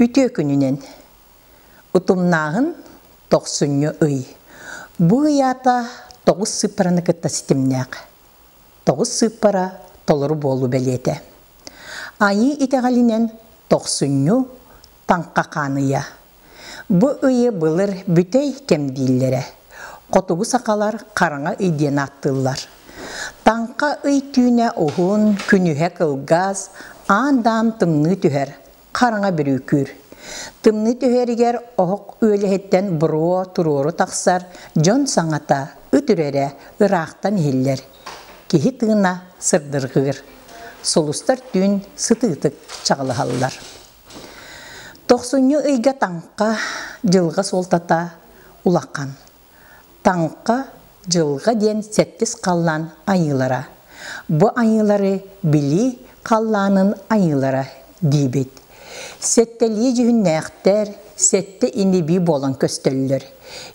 Үтүө күнүнэн! Утумнааһын тохсунньу ый. Бу ый аата тоҕус сыыппараны кытта ситимнээх. Тоҕус сыыппара толору буолуу бэлиэтэ. Айыы итэҕэлинэн тохсунньу Таҥха хаан ыйа. Бу ыйы былыр бүтэй кэм дииллэрэ. Хотугу сахалар хараҥа ый диэн ааттыыллар. Таҥха ый түүнэ уһун, күнүһэ кылгас, аан-даам тымныы түһэр, хараҥа бүрүүкүүр. Тымныы түһэригэр оһох үөлэһиттэн буруо туруору тахсар, дьон саҥата, ыт үрэрэ ыраахтан иһиллэр. Киһи тыына сырдырҕыыр. Сулустар түүн сытыытык чаҕылыһаллар. Тохсунньу ыйга таҥха дьылҕа суолтата улахан. Таҥха дьылҕа диэн сэттис халлаан айыылара. Бу айыылары билии халлаанын айыылара диибит. Сэттэлии дьүһүннээхтэр сэттэ ини-бии буолан көстөллөр.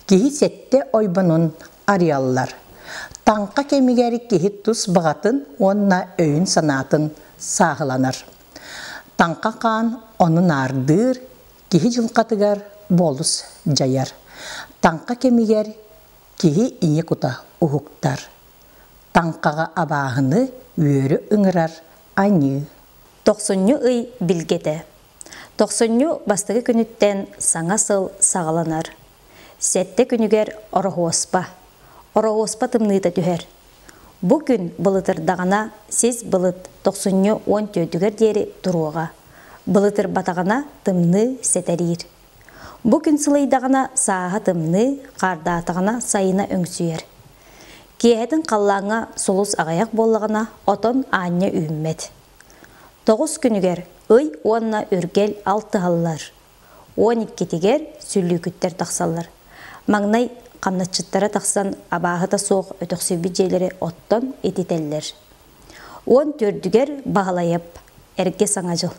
Киһи сэттэ ойбонун арыйаллар. Таҥха кэмигэр киһи тус баҕатын уонна өйүн-санаатын сааһыланар. Таҥха хаан ону наардыыр, киһи дьылҕатыгар буолус дьайар. Таҥха кэмигэр киһи ийэ кута уһуктар. Таҥхаҕа абааһыны үөрү ыҥырар аньыы. Тохсунньу ый билгэтэ. Тохсунньу бастакы күнүттэн саҥа сыл саҕаланар. Сэттэ күнүгэр Ороһуоспа. Ороһуоспа тымныыта түһэр. Бу күн былытырдаҕына сис былыт тохсунньу 14-үгэр диэри туруоҕа. Былытырбатаҕына тымныы сэтэриир. Бу күн сылыйдаҕына сааһа тымныы, хаардаатаҕына сайына өҥсүйэр. Киэһэтин халлааҥҥа сулус аҕыйах буоллаҕына отон аанньа үүммэт. Тоҕус күнүгэр ый уонна үргэл алтыһаллар. 12-тигэр сүллүүкүттэр тахсаллар. Маҥнай хамначчыттара тахсан абааһыта суох өтөхсүйбүт дьиэлэри оттон ититэллэр. 14-үгэр Баһылайап эргэ Саҥа дьыл.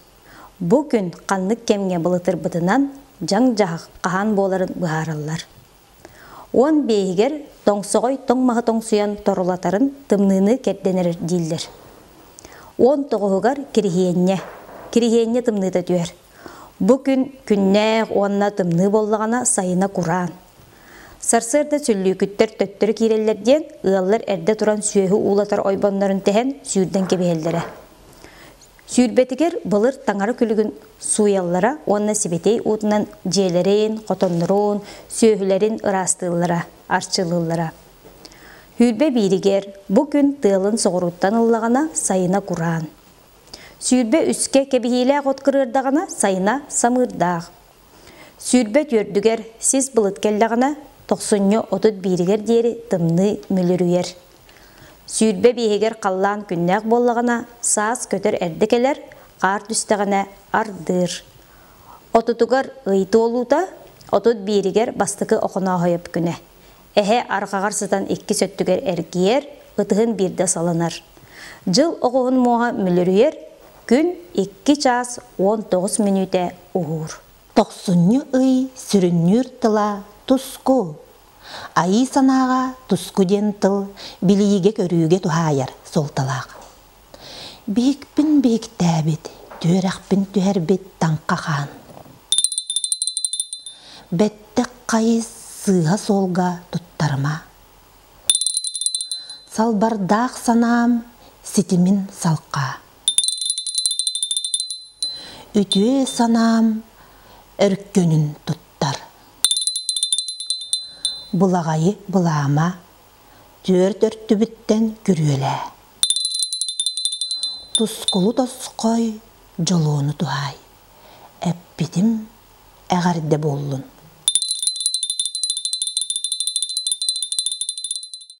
Бу күн ханнык кэмҥэ былытырбытынан дьаҥ-дьаһах хаһан буоларын быһаараллар. 15-игэр тоҥсоҕой тоҥ маһы тоҥсуйан торулатарын тымныыны кэрдэн эрэр дииллэр. 19-угар Кириһиэнньэ. Кириһиэнньэ тымныыта түһэр. Бу күн күннээх уонна тымныы буоллаҕына сайына кураан. Сарсыарда сүллүүкүттэр төттөрү киирэллэр диэн ыаллар эрдэ туран сүөһү уулатар ойбоннорун тэһэн сүүрдэн кэбиһэллэрэ. Сүүрбэтигэр былыр таҥара күлүгүн сууйаллара уонна сибэтиэй уутунан дьиэлэрин, хотоннорун, сүөһүлэрин ыраастыыллара, арчылыыллара. Сүүрбэ бииригэр бу күн тыалын соҕурууттан ыллаҕына сайына кураан. 23-кэ кэбиһиилээх от кырыардаҕына сайына самыырдаах. 24-үгэр сис былыт кэллэҕинэ тохсунньу 31-игэр диэри тымныы мүлүрүйэр. 25-игэр халлаан күннээх буоллаҕына саас көтөр эрдэ кэлэр, хаар түстэҕинэ ардыыр. Отутугар ый туолуута, 31-игэр бастакы Охонооһойоп күнэ. Эһэ арҕаҕар сытан иккис өттүгэр эргийэр, ытыһын биирдэ саланар. Дьыл оҕуһун муоһа мүлүрүйэр, күн 2 чаас 19 мүнүүтэ уһуур. Тохсунньу ый сүрүннүүр тыла туску. Айыы санааҕа туску диэн тыл билиигэ-көрүүгэ туһаайар суолталаах. Биһикпин биһиктээбит, түөрэхпин түһэрбит таҥха хаан. Бэттэх хайыс сыыһа суолга туттарыма. Салбардаах санаам ситимин салҕаа. Үтүө санаам өркөнүн туттар. Былаҕайы былаама, түөрт өртүбүттэн күрүөлээ. Тускулу тосхой, дьолуону туһаай. Эппитим эҕэрдэ буоллун.